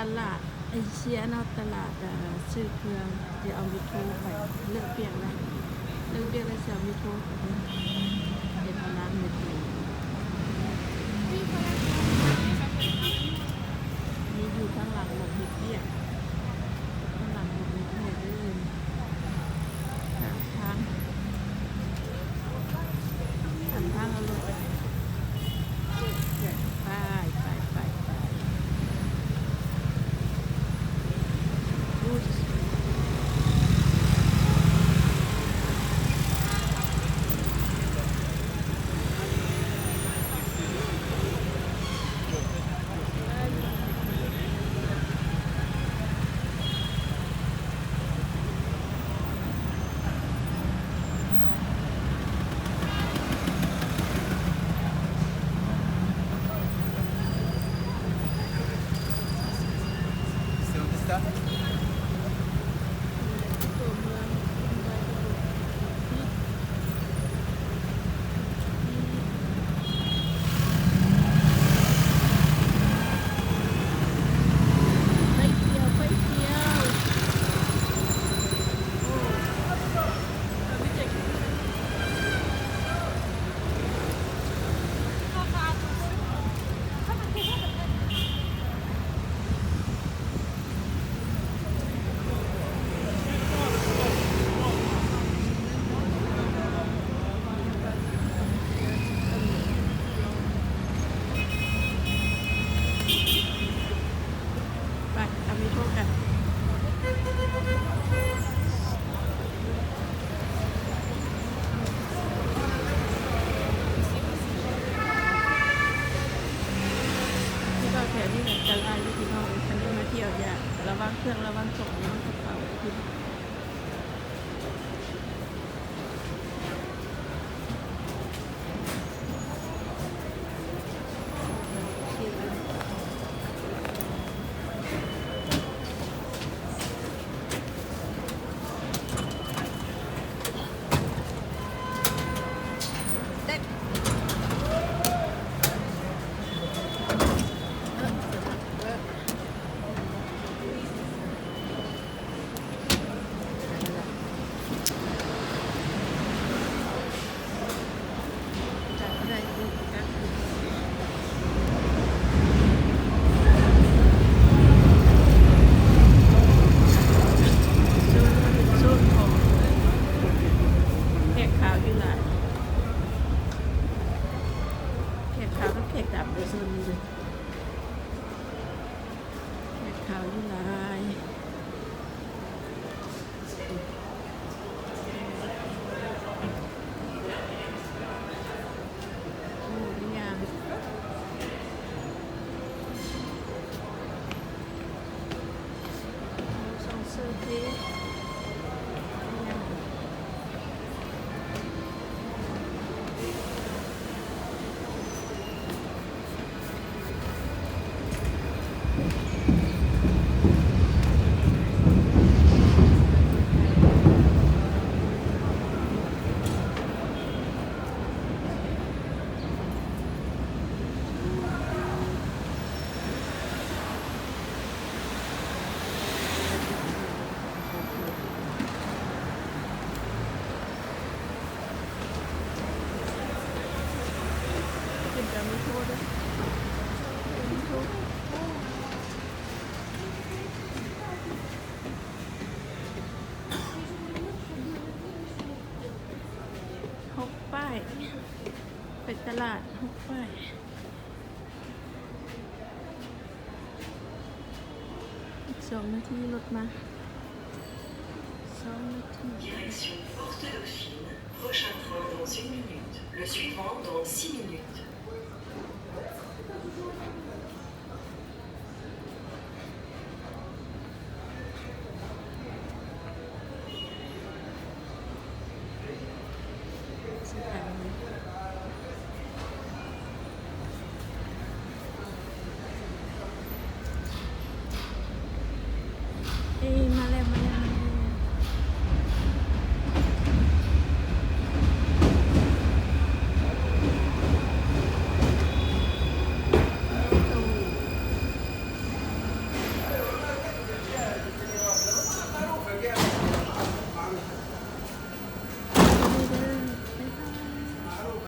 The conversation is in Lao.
ຕະຫຼາດເອເຊຍເນາະ ຕະຫຼາດ ເອີ ຊື້ເຄື່ອງ ຊິເອົາມີໂທໄປ ເລີກວຽກແລ້ວ ເລີກວຽກແລ້ວຊິເອົາມີໂທໄປເຮັດຫ້ອງນ້ຳໃນຕູ້ ມີຢູ່ທາງຫຼັງໝ່ອງເຮັດວຽກ ທາງຫຼັງໝ່ອງເຮັດວຽກເດີ. ຂ້າງທາງ ຂ້າງທາງເອົາລົດ ໄປ ໄປ ໄປ ໄປ ໄຟຂຽວ ໄຟຂຽວ ໂອ້ ໄປ ເອົາມີໂທກັນ ທີ່ວ່າແຖວນີ້ແຫຼະ ອັນຕະລາຍຢູ່ ພີ່ນ້ອງເອີຍ ຄັນໄດ້ມາທ່ຽວ ຢ່າລະວັງເຄື່ອງລະວັງຂອງ ລະວັງກະເປົາ. ໂຊນ ໂຊນຂອງແຂກຂາວຢູ່ຫຼາຍ ແຂກຂາວກັບແຂກດຳເດີ ໂຊນນີ້ເດີ ແຂກຂາວຢູ່ຫຼາຍ. ໂອ້ ມີຫຍັງ ໂອ້ ຊ່ອງເສີບເດ້ ມີຫຍັງ. ເປັນການມີໂທດເດ້ ມີໂທດ ຫົກປ້າຍ ໄປຕະຫຼາດຫົກປ້າຍ. ອີກສອງນາທີລົດມາ ສອງນາທີ. Direction Porte Dauphine, prochain train dans une minute, le suivant dans six minutes.